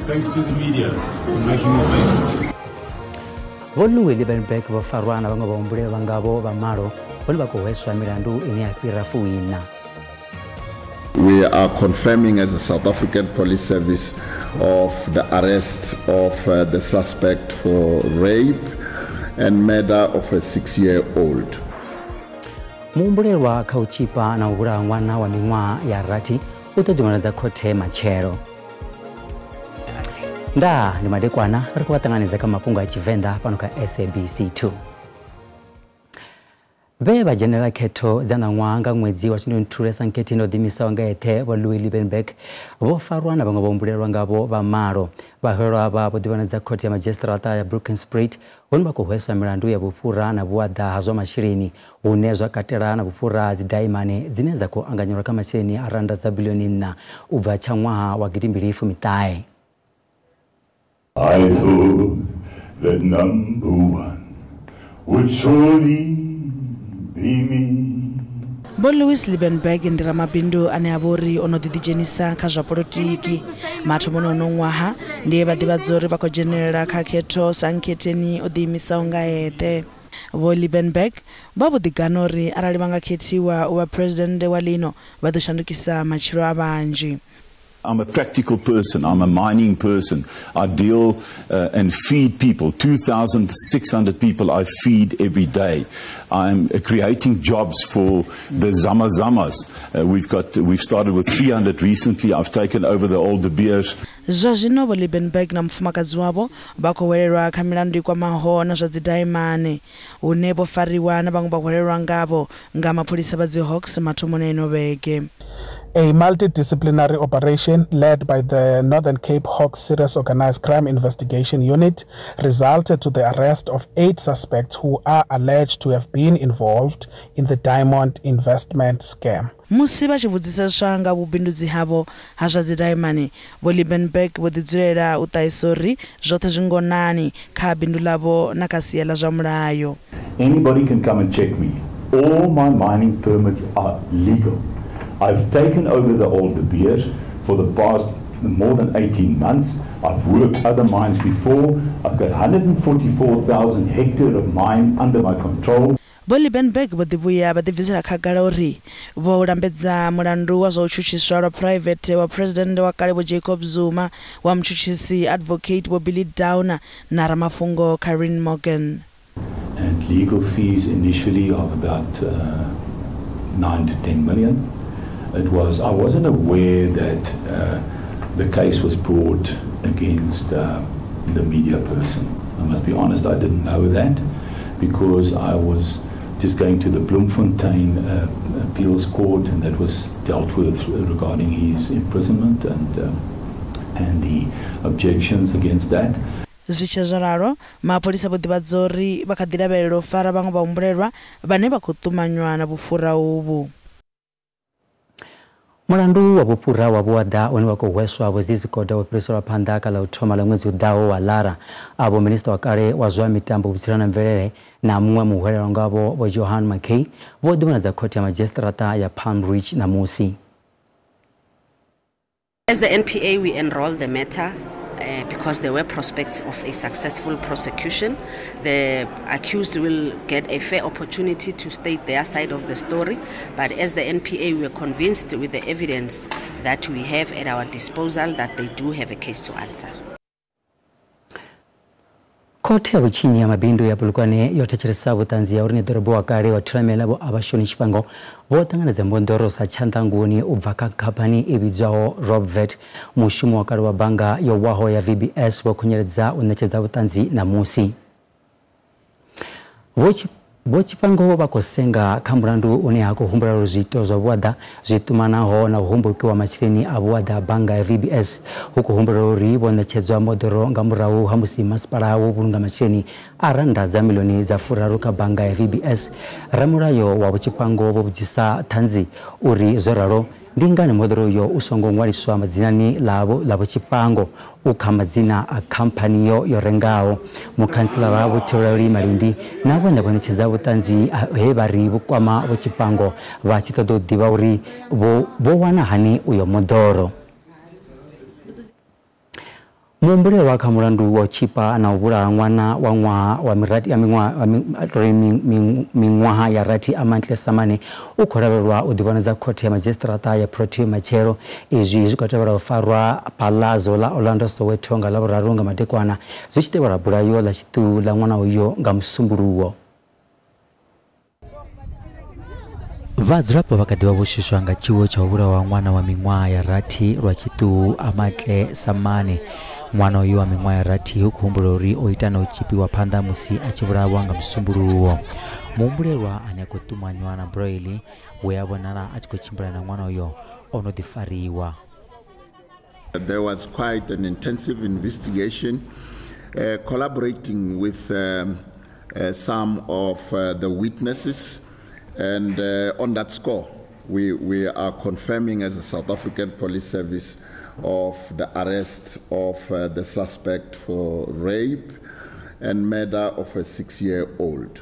Thanks to the media for making me famous. Vho Louis Liebenberg vho farwa na vhaṅwe vhahumbulelwa ngavho vha malo vhone vha khou hweswa milandu ine ya fhira fuiṋa. We are confirming as a South African Police Service of the arrest of the suspect for rape and murder of a 6-year-old. Muhumbulelwa kha u tshipa na u vhulaha ṅwana wa miṅwaha ya rathi u ḓo ḓivhonadza khothe matshelo. Ndaa ndi madekwana ri khou vha ṱanganedza kha mafhungo a Tshivenḓa fhano kha SABC 2. Vhe vha dzhenela khetho dza ṋaṅwaha nga ṅwedzi wa Shundunthule Sankhethini o ḓiimisaho nga eṱhe Vho Louis Liebenberg vho farwa na vhaṅwe vhahumbulelwa ngavho vha malo. Vhahwelwa avha vho ḓivhonadza khothe ya madzhisiṱiraṱa ya Brookenspruit hune vha khou hweswa milandu ya vhufhura na vhuaḓa ha zwa masheleni hune zwa katela na vhufhura ha dzidaimane dzine dza khou anganyelwa kha masheleni a rannda dza bilioni 4 u bva tsha ṅwaha wa 2019. I thought that number one would surely be me. Vho Louis Liebenberg ndi ramabindu ane a vha uri o no ḓi ḓidzhenisa kha zwa polotiki. Mathomoni ono ṅwaha ndi vha ḓivhadza uri vha khou dzhenelela kha khetho sa nkhetheni o ḓiimisaho nga eṱhe. Vho Liebenberg vha vho ḓigana uri arali vha nga khethiwa u vha presidennde wa lino vha ḓo shandukisa matshilo a vhanzhi. I'm a practical person. I'm a mining person. I deal and feed people. 2,600 people I feed every day. I'm creating jobs for the Zamazamas. We've started with 300 recently. I've taken over the old De Beers. Zwa zwino Vho Liebenberg na mufumakadzi wavho vha khou hwelelwa kha milandu i kwamaho na zwa dzidaimane, hune vho fariwa na vhaṅwe vha hwelelwa ngavho nga mapholisa vha dzi Hawks mathomoni ino vhege. A multidisciplinary operation led by the Northern Cape Hawks Serious Organized Crime Investigation Unit resulted to the arrest of 8 suspects who are alleged to have been involved in the diamond investment scam. Musi vha tshi vhudziseswa nga vhubindudzi havho ha zwa dzidaimane, Vho Liebenberg vho ḓi dzulela u ṱahisa uri zwoṱhe zwi ngonani kha bindu ḽavho na kha sia ḽa zwa mulayo. Anybody can come and check me. All my mining permits are legal. I've taken over the old De Beers for the past more than 18 months. I've worked other mines before. I've got 144,000 hectares of mine under my control. Vho Liebenberg vho ḓi vhuya vha ḓibvisela khagala uri vho lambedza mulandu wa zwa u tshutshiswa lwa private wa president wa kale Vho Jacob Zuma, wa mutshutshisi advocate Vho Billy Downer na ramafhungo Karen Morgan. And legal fees initially of about 9 to 10 million. I wasn't aware that the case was brought against the media person. I must be honest, I didn't know that because I was just going to the Bloemfontein appeals court, and that was dealt with regarding his imprisonment and the objections against that. Zwi tshe zwo ralo, mapholisa vho ḓivhadza uri vha kha ḓi lavhelela u fara vhaṅwe vhahumbulelwa vhane vha khou ṱumanywa na vhufhura uvhu. Mulandu wa vhufhura wa vhuaḓa une wa khou hweswa Vho Zizi Kodwa wo fhiriselwa phanḓa kha ḽa u thoma ḽa ṅwedzi u ḓaho wa Lara. Avho minisiṱa wa kale wa zwa mitambo, vhutsila na mvelele na muṅwe muhwelelwa ngavho Vho Johan Mackay vho ḓivhonadza khothe ya madzhisiṱiraṱa ya Palm Ridge ṋamusi. As the NPA, we enrolled the matter because there were prospects of a successful prosecution. The accused will get a fair opportunity to state their side of the story, but as the NPA, we are convinced with the evidence that we have at our disposal that they do have a case to answer. Khothe ya vhutshinyi ya mabindu ya Polokwane yo thetshelesa vhuṱanzi ya uri ni ḓorobo wa kale wa Thulamela Vho Abashoni Tshifhango vho ṱanganedza mbondoro sa tshanḓanguvhoni u bva kha khamphani i vhidzwaho Robvet. Mushumo wa kale wa bannga yo waho ya VBS vho khunyeledza u ṋetshedza vhuṱanzi ṋamusi. Vho Tshifhango vha khou senga kha mulandu une ha khou humbula uri zwiito zwa vhuaḓa zwi ṱumanaho na u hombokiwa masheleni a vhuaḓa bannga ya VBS. Hu khou humbula uri vho ṋetshedzwa moḓoro nga murahu ha musi masipala wo vhulunga masheleni a rannda dza milioni dza 30 kha bannga ya VBS. Ramulayo wa Vho Tshifhango vho vhudzisa ṱhanzi uri zwo ralo ndi ngani moḓoro uyo u songo ṅwaliswa madzinani ḽa Vho Tshifhango u kha madzina a khamphani yo rengaho. Mukhantselara Vho Thevhulauli Malindi na vhone vho ṋetshedza vhuṱanzi he vha ri vhu kwama Vho Tshifhango vha tshi ṱoḓa u ḓivha uri vho wana hani uyo moḓoro. Muhumbulelwa kha mulandu wa u tshipa na u vhulaha ṅwana wa ṅwaha wa miṅwaha ya rathi Amantle Samane u khou lavhelelwa u ḓivhonadza khothe ya madzhisiṱiraṱa ya Protea matshelo. Izwi zwi khou tevhela u farwa Palazzo ḽa Orlando Soweto nga Ḽavhuraru nga madekwana zwi tshi tevhela bulayo ḽa tshiṱuhu ḽa ṅwana uyo nga Musumbuluwo. Vhadzulapo vha kha ḓi vha vho shushwa nga tshiwo tsha u vhulawa ṅwana wa miṅwaha ya rathi lwa tshiṱuhu Amantle Samane. Ṅwana uyu wa miṅwaha ya rathi hu khou humbulelwa uri o ita na u tshipiwa phanḓa musi a tshi vhulawa nga Musumbuluwo. Muhumbulelwa ane a khou ṱumanywa na Broili we a vhonala a tshi khou tshimbila na ṅwana uyo o no ḓi fariwa. There was quite an intensive investigation collaborating with some of the witnesses. And on that score, we are confirming as a South African Police Service of the arrest of the suspect for rape and murder of a 6-year-old.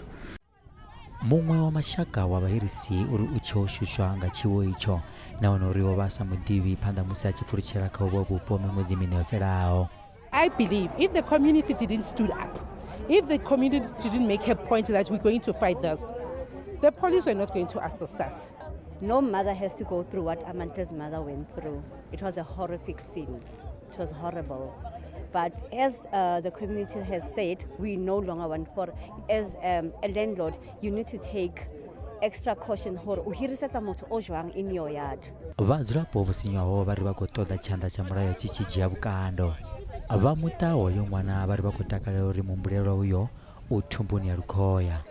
Muṅwe wa mashaka wa vhahirisi uri u tshi o shushwa nga tshiwo itsho nahone uri wo vha sa muḓivhi phanḓa musi a tshi pfulutshela kha uvho vhupo miṅwedzi miṋa yo fhelaho. I believe if the community didn't stood up, if the community didn't make a point that we're going to fight this, the police were not going to assist us. No mother has to go through what Amantle's mother went through. It was a horrific scene. It was horrible. But as the community has said, we no longer want for, as a landlord, you need to take extra caution in your yard. Vhadzulapo vho sinywaho vha ri vha khou ṱoḓa tshanḓa tsha mulayo tshi tshi dzhia vhukando. Vha muṱa hoyo ṅwana vha ri vha khou takalela uri muhumbulelwa uyo u thumbuni ya lukhoya.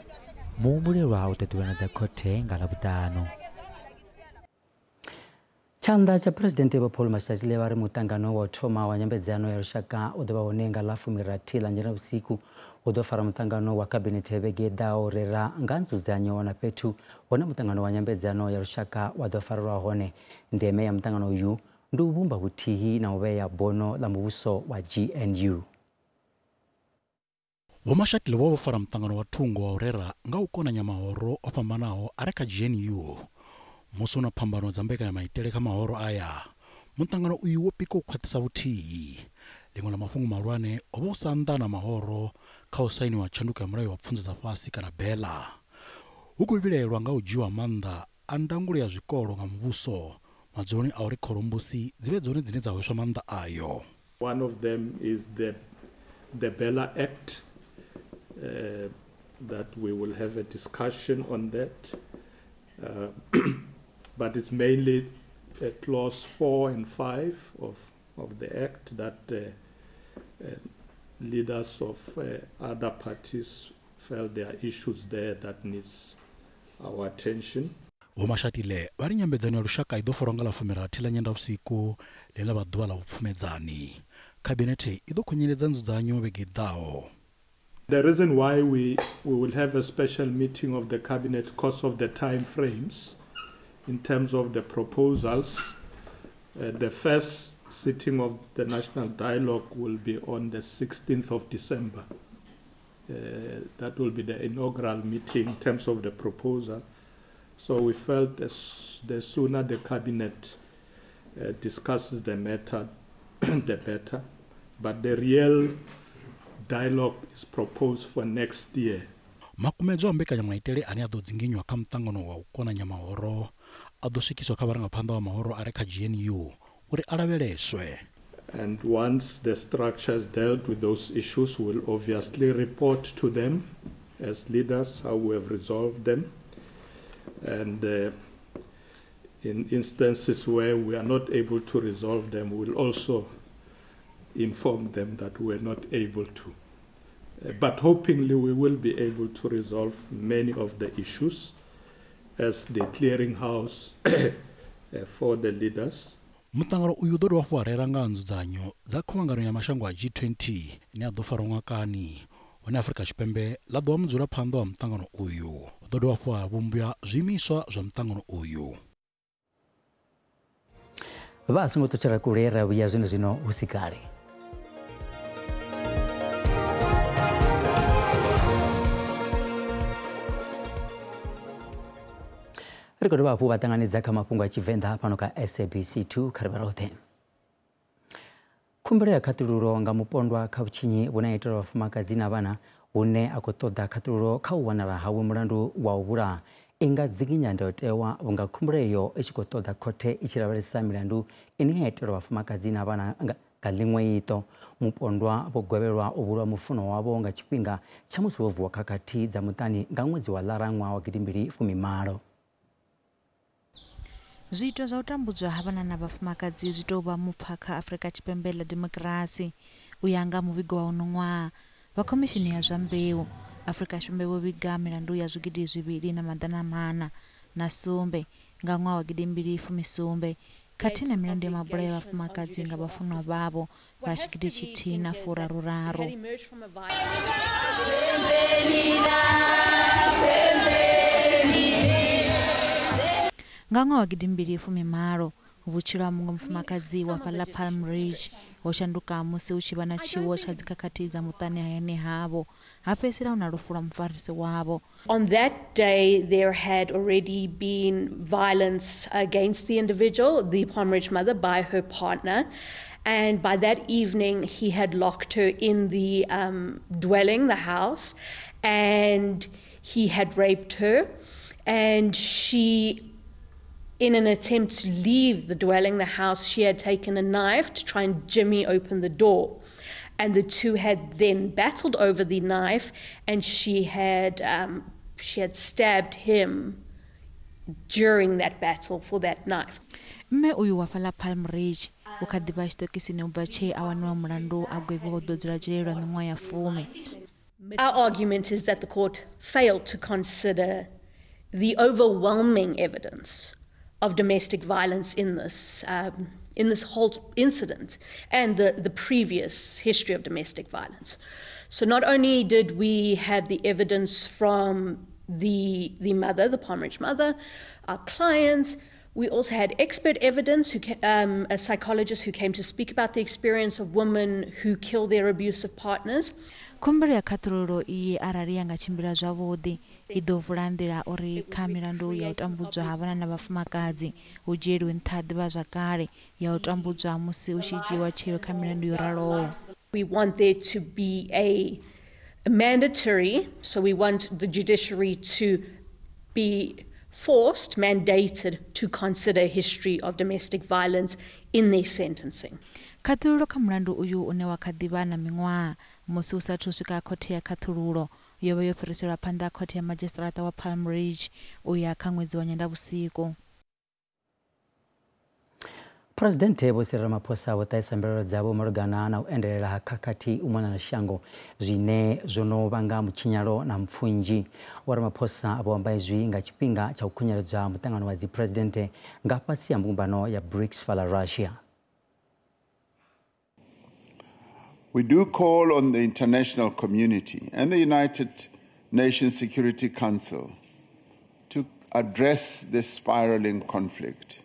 Muhumbulelwa u ḓo ḓivhonadza khothe nga Ḽavhuṱanu. Tshanḓa tsha Phresidennde Vho Paul Mashatile vha ri muṱangano wa u thoma wa nyambedzano ya lushaka u ḓo vha hone nga ḽa 16 ḽa Nyendavhusiku. Hu ḓo fara muṱangano wa khabinethe vhege i ḓaho u rera nga nzudzanyo na fhethu hune muṱangano wa nyambedzano ya lushaka wa ḓo farelwa hone. Ndeme ya muṱangano uyu ndi u vhumba vhuthihi na u vhea bono ḽa muvhuso wa GNU. Vho Mashatile vho fara muṱangano wa thungo wa u rera nga u konanya mahoro o fhambanaho a re kha GNU. Musi hu na phambano dza mbekanyamaitele kha mahoro aya, muṱangano uyu wo pika u khwaṱhisa vhuthihi. Ḽiṅwe ḽa mafhungo mahulwane o vha u sa anḓana mahoro kha u sainiwa tshanduko ya mulayo wa pfunzo dza fhasi kana BELA. Hu khou vhilaelwa nga u dzhiwa maanḓa a ndangulo ya zwikolo nga muvhuso madzuloni a uri khorombusi dzi vhe dzone dzine dza hweswa maanḓa ayo. One of them is the BELA Act. That we will have a discussion on that, but it's mainly clause 4 and 5 of the Act that leaders of other parties felt there are issues there that needs our attention. Vho Mashatile vha ri nyambedzano ya lushaka i ḓo farwa nga ḽa 16 ḽa Nyendavhusiku ḽine ḽa vha ḓuvha ḽa vhupfumedzani. Khabinethe i ḓo khunyeledza nzudzanyo vhege i ḓaho. The reason why we will have a special meeting of the cabinet because of the time frames in terms of the proposals. The first sitting of the National Dialogue will be on the 16th of December. That will be the inaugural meeting in terms of the proposal. So we felt the sooner the cabinet discusses the matter, the better. But the real dialogue is proposed for next year. Makumedzwa a mbekanyamaitele ane a ḓo dzinginywa kha muṱangano wa u konanya mahoro a ḓo swikiswa kha vharangaphanḓa wa mahoro a re kha GNU uri a lavheleswe. And once the structures dealt with those issues, we'll obviously report to them as leaders how we have resolved them. And in instances where we are not able to resolve them, we'll also inform them that we're not able to. But hopingly we will be able to resolve many of the issues as the clearinghouse for the leaders. Muṱangano uyu u ḓo dovha hafhu wa rera nga nzudzanyo dza khuvhangano ya mashango a G20 ine ya ḓo farwa ṅwakani, hune Afrika Tshipembe ḽa ḓo vha mudzulaphanḓa wa muṱangano uyu. Hu ḓo dovha hafhu ha vhumbwa zwiimiswa zwa muṱangano uyu. Vha songo ṱutshela kule, ra vhuya zwino zwino hu si kale. Ri khou dovha hafhu vha ṱanganedza kha mafhungo a Tshivenḓa fhano kha SABC 2 kha ri vha roṱhe. Khumbelo ya khaṱhululo nga mupondwa kha vhutshinyi vhune ha itelwa vhafumakadzi na vhana hune a khou ṱoḓa khaṱhululo kha u wanala hawe mulandu wa u vhulaha i nga dzinginya ndayotewa vhunga khumbelo iyo i tshi khou ṱoḓa khothe i tshi lavhelesa milandu ine ya itelwa vhafumakadzi na vhana nga ḽiṅwe iṱo. Mupondwa vho gwevhelwa u vhulaha mufunwa wavho nga tshifhinga tsha musi vho vuwa khakhathi dza muṱani nga ṅwedzi wa Lara ṅwaha wa 2018. Zwiito zwa u tambudzwa ha vhana na vhafumakadzi zwi tou vha mupfa kha Afrika Tshipembe ḽa demokirasi. U ya nga muvhigo wa uno ṅwaha vha khomishini ya zwa mbeu, Afrika Tshipembe vho vhiga milandu ya 2407 nga ṅwaha wa 2017, khathihi na milandu ya mabulayo ya vhafumakadzi nga vhafunwa vhavho vha 1033. Nga ṅwaha wa 2018, vhutshilo ha muṅwe mufumakadzi wa fhaḽa Palm Ridge ho shanduka musi hu tshi vha na tshiwo tsha dzikhakhathi dza muṱani hayani havho, ha fhedzisela hu na lufu lwa mufarisi wavho. On that day there had already been violence against the individual, the Palm Ridge mother, by her partner, and by that evening he had locked her in the dwelling, the house, and he had raped her, and she, in an attempt to leave the dwelling, the house, she had taken a knife to try and jimmy open the door. And the two had then battled over the knife, and she had stabbed him during that battle for that knife. Mme uyu wa fhaḽa Palm Ridge u kha ḓi vha tshiṱokisini u bva tshe a waniwa mulandu a gwevhiwa u ḓo dzula dzhele lwa miṅwaha ya 10. Our argument is that the court failed to consider the overwhelming evidence of domestic violence in this whole incident and the previous history of domestic violence. So not only did we have the evidence from the mother, the Palm Ridge mother, our clients, we also had expert evidence, who, a psychologist who came to speak about the experience of women who kill their abusive partners. Khumbelo ya khaṱhululo iyi arali ya nga tshimbila zwavhuḓi i ḓo vula nḓila uri kha milandu ya u tambudzwa ha vhana na vhafumakadzi hu dzhieliwe nṱha ḓivhazwakale ya u tambudzwa musi hu tshi dzhiiwa tsheo kha milandu yo raloho. We want there to be a mandatory, so we want the judiciary to be forced, mandated to consider history of domestic violence in their sentencing. Khaṱhululo kha mulandu uyu une wa kha ḓi vha na miṅwaha musi u sathu swika khothe ya khaṱhululo yo vha yo fhiriselwa phanḓa khothe ya madzhisiṱiraṱa wa Palm Ridge u ya kha ṅwedzi wa Nyendavhusiku. Presidente Vho Cyril Ramaphosa vho ṱahisa mbilaelo dzavho malugana na u endelela ha khakhathi u mona na shango zwine zwo no vhanga mutshinyalo na mpfu nnzhi. Vho Ramaphosa vho amba izwi nga tshifhinga tsha u khunyeledzwa muṱangano wa dziphuresidennde nga fhasi ha mbumbano ya BRICS fhaḽa Russia. We do call on the international community and the United Nations Security Council to address this spiraling conflict.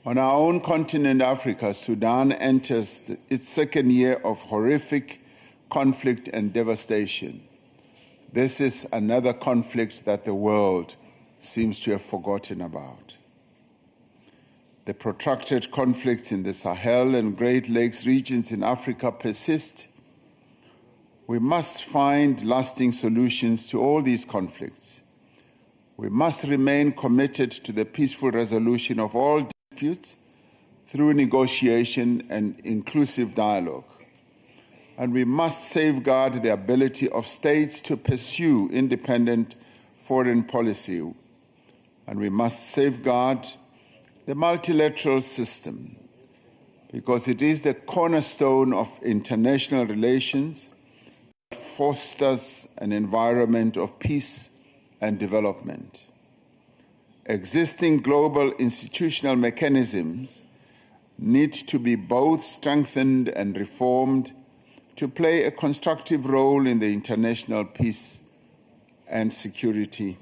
On our own continent, Africa, Sudan enters its second year of horrific conflict and devastation. This is another conflict that the world seems to have forgotten about. The protracted conflicts in the Sahel and Great Lakes regions in Africa persist. We must find lasting solutions to all these conflicts. We must remain committed to the peaceful resolution of all disputes through negotiation and inclusive dialogue. And we must safeguard the ability of states to pursue independent foreign policy. And we must safeguard the multilateral system, because it is the cornerstone of international relations that fosters an environment of peace and development. Existing global institutional mechanisms need to be both strengthened and reformed to play a constructive role in the international peace and security.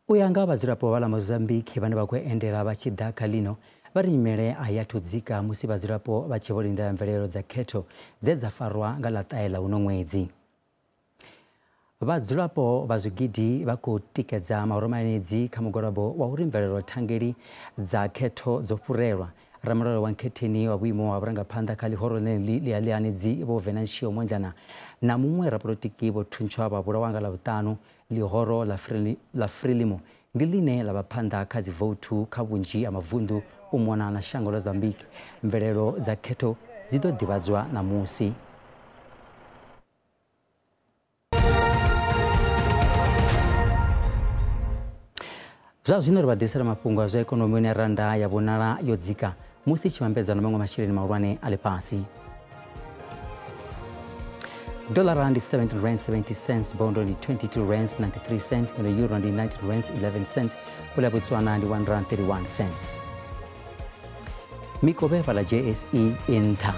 U ya nga vhadzulapo vha ḽa Mozambique vhane vha khou endela vha tshi ḓa kha ḽino vha ri nyimele a ya athu dzika musi vhadzulapo vha tshi vho lindela mvelelo dza khetho dze dza farwa nga ḽa ṱahe ḽa uno ṅwedzi. Vhadzulapo vha zwigidi vha khou tikedza mahoro kha mugwalabo wa uri mvelelo thangeli dza khetho dzo fhurelwa. Ramulayo wa nkhetheni wa vhuimo ha vhurangaphanḓa kha ḽihoro ḽeneḽi ḽi ḽihanedzi Vho Venancio Mondlane na muṅwe rapolotiki vho thuntshwa vha vhulawa nga Ḽavhuṱanu. Ḽihoro ḽa Frelimo ndi ḽine ḽa vha phanḓa kha dzivouthu kha vhunzhi ha mavunḓu u mona na shango ḽa Mozambique. Mvelelo dza khetho dzi ḓo ḓivhadzwa ṋamusi. Zwa zwino ri vha ḓisela mafhungo a zwa ikonomi hune randa ya vhonala yo dzika musi tshi vhambedzwa na maṅwe masheleni mahulwane a ḽifhasi. Dollar ndi 17 rand 70 cents, bondo ndi 22 rand 93 cents, ngeno euro ndi 19 rand 11 cents, pula ya Botswana ndi 1 rand 31 cents. Mikovhe fhaḽa JSE i nṱha.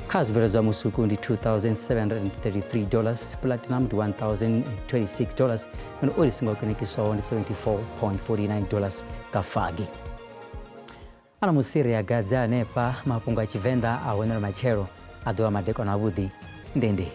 Kha zwibveledzwa musuku ndi $2,733, platinum ndi $1,026, ngeno oli songo konekiswaho ndi $74.49 ka fagi. Ana musi ri a gadza hanefha mafhungo a Tshivenḓa a hone matshelo a ḓovha madekwana avhuḓi. Ndende.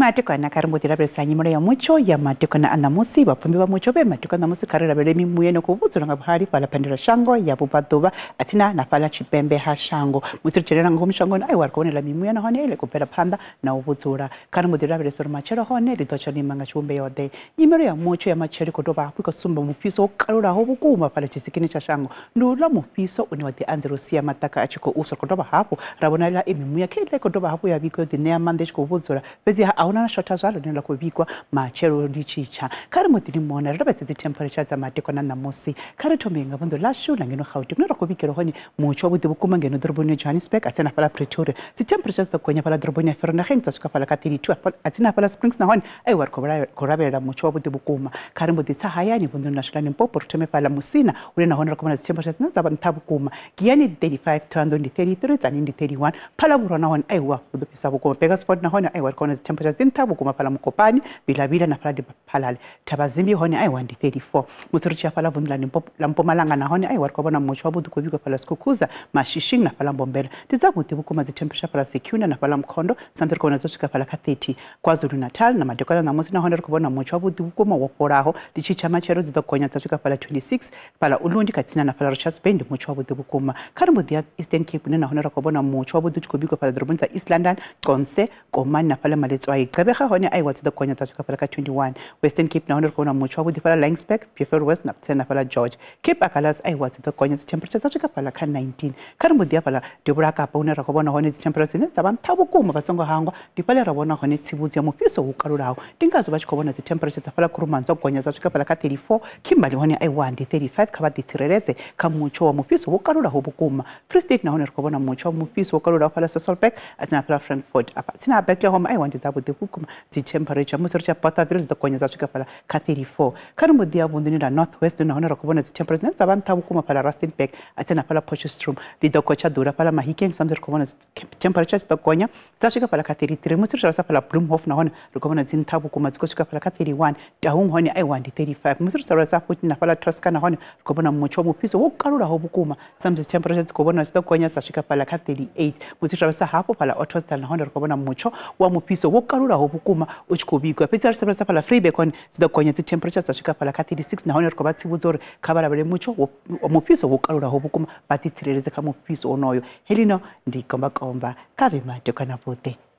Matekwana kha ri mbo ḓi lavhelesa nyimelo ya mutsho ya matekwana a ṋamusi. Vhapfumbi vha mutsho vhe matekwana ṋamusi kha ri lavhelele mimuya no khou vhudzula nga vhuhali fhaḽa phandela shango ya vhubvaḓuvha atsina na fhaḽa tshipembe ha shango. Musi ri dzhenela ngomu shangoni aiwa ri khou vhonela mimuya nahone ile khou bvela phanḓa na u vhudzula. Kha ri mbo ḓi lavhelesa uri matshelo hone ḽi ḓo tsha lima nga tshivhumbeo ḓe. Nyimelo ya mutsho ya matshelo i khou dovha hafhu i khou sumba mufhiso wo kalulaho vhukuma fhaḽa tshisikini tsha shango. Ndi uḽa mufhiso une wa ḓi anzela u sia maṱaka a tshi khou swa. Ri khou dovha hafhu ra vhona ḽa mimuya kha iḽa i khou dovha hafhu ya vhigwa yo ḓi ṋea maanḓa i tshi khou vhudzula, fhedzi a huna na shotha zwalo ḽine ḽa khou vhigwa matshelo ḽi tshi tsha. Kha ri mbo ḓi limona ri lavhelese dzi temperature dza matekwana ṋamusi. Kha ri thome nga vunḓu ḽashu ḽa ngeno Gauteng hune ra khou vhigela hone mutsho wavhuḓi vhukuma ngeno ḓoroboni ya Johannesburg a tsena fhaḽa Pretoria. Dzi temperature dzi ḓo gonya fhaḽa ḓoroboni ya Vereeniging dza swika fhaḽa kha 32 a tsena fhaḽa Springs nahone aiwa ri khou lavhelela mutsho wavhuḓi vhukuma. Kha ri mbo ḓi tsa hayani vunḓuni ḽashu ḽa Limpopo ri thome fhaḽa Musina hune nahone ri khou vhona dzi temperature dzine dza vha nṱha vhukuma. Giyani 35, Thohoyandou ndi 33, Tzaneen ndi 31, Phalaborwa nahone aiwa hu ḓo fhisa vhukuma. Bakersford nahone aiwa ri khou vhona dzi temperature dzi nṱha vhukuma fhaḽa Mokopane, Vilavila na fhaḽa Diphalale. Thabazimbi hone aiwa ndi 34. Musi ri tshi ya fhaḽa vunḓu ḽa Mpumalanga nahone aiwa ri khou vhona mutsho wavhuḓi khou vhigwa fhaḽa Skukuza, Mashishing na fhaḽa Mbombela. Ndi dzavhuḓi vhukuma dzi temperature fhaḽa Secunda na fhaḽa Mkhondo, samthi ri khou vhona dzo swika fhaḽa kha 30. KwaZulu-Natal na madekwana ṋamusi nahone ri khou vhona mutsho wavhuḓi vhukuma wo fholaho. Ndi tshi tsha matshelo dzi ḓo gonya dza swika fhaḽa 26 fhaḽa Ulundi kha tsini na fhaḽa Richards Bay ndi mutsho wavhuḓi vhukuma. Kha ri mbo ḓi ya Eastern Cape hune nahone ri khou vhona mutsho wavhuḓi u tshi khou vhigwa fhaḽa ḓoroboni dza East London, Qonce, Komani na fhaḽa Maletswai. Gqeberha hone aiwa dzi ḓo gonya dza swika fhaḽa kha 21. Western Cape nahone ri khou vhona mutsho wavhuḓi fhaḽa Langsburg, Beaufort West na tsini na fhaḽa George. Cape Agulhas aiwa dzi ḓo gonya dzi temperature dza swika fhaḽa kha 19. Kha ri mbo ḓi ya fhaḽa Devhula Kapa hune ra khou vhona hone dzi temperature dzine dza vha nṱha vhukuma vha songo hangwa. Ndi fhaḽa ra vhona hone tsivhudzo ya mufhiso wo kalulaho. Ndi ngazwo vha tshi khou vhona dzi temperature dza fhaḽa Kuruman dzo gonya dza swika fhaḽa kha 34. Kimberley hone aiwa ndi 35. Kha vha ḓitsireledze kha mutsho wa mufhiso wo kalulaho vhukuma. Free State nahone ri khou vhona mutsho wa mufhiso wo kalulaho fhaḽa Sasolburg a tsini na fhaḽa Frankfurt. Afha tsini ha Bethlehem aiwa ndi dzavhuḓi vhukuma dzi temperature. Musi ri tshi ya Bothaville dzi ḓo gonya dza swika fhaḽa kha 34. Kha ri mbo ḓi ya vunḓuni ḽa North West nahone ri khou vhona dzi temperature dzine dza vha nṱha vhukuma fhaḽa Rustenburg a tsini na fhaḽa Potchefstroom. Ḽi ḓo gotsha ḓula fhaḽa Mahikeng samthi ri khou vhona dzi temperature dzi ḓo gonya dza swika fhaḽa kha 33. Musi ri tshi lavhelesa fhaḽa Bloemhof nahone ri khou vhona dzi nṱha vhukuma dzi khou swika fhaḽa kha 31. Taung hone aiwa ndi 35. Musi ri tshi lavhelesa futhi na fhaḽa Tosca nahone ri khou vhona mutsho wa mufhiso wo kalulaho vhukuma samthi dzi temperature dzi khou vhona dzi ḓo gonya dza swika fhaḽa kha 38. Musi ri tshi lavhelesa hafhu fhaḽa Ottosdal nahone ri khou vhona mutsho wa mufhiso wo kalulaho vhukuma u tshi khou vhigwa. Fhedzi ri tshi lavhelesa fhaḽa Vryburg hone dzi ḓo gonya dzi temperature dza swika fhaḽa kha 36 nahone ri khou vha tsivhudza uri kha vha lavhelele mutsho wa mufhiso wo kalulaho vhukuma vha ḓitsireledze kha mufhiso wonoyo. Helino ndi kombakomba kha vhe madekwana vhuḓi.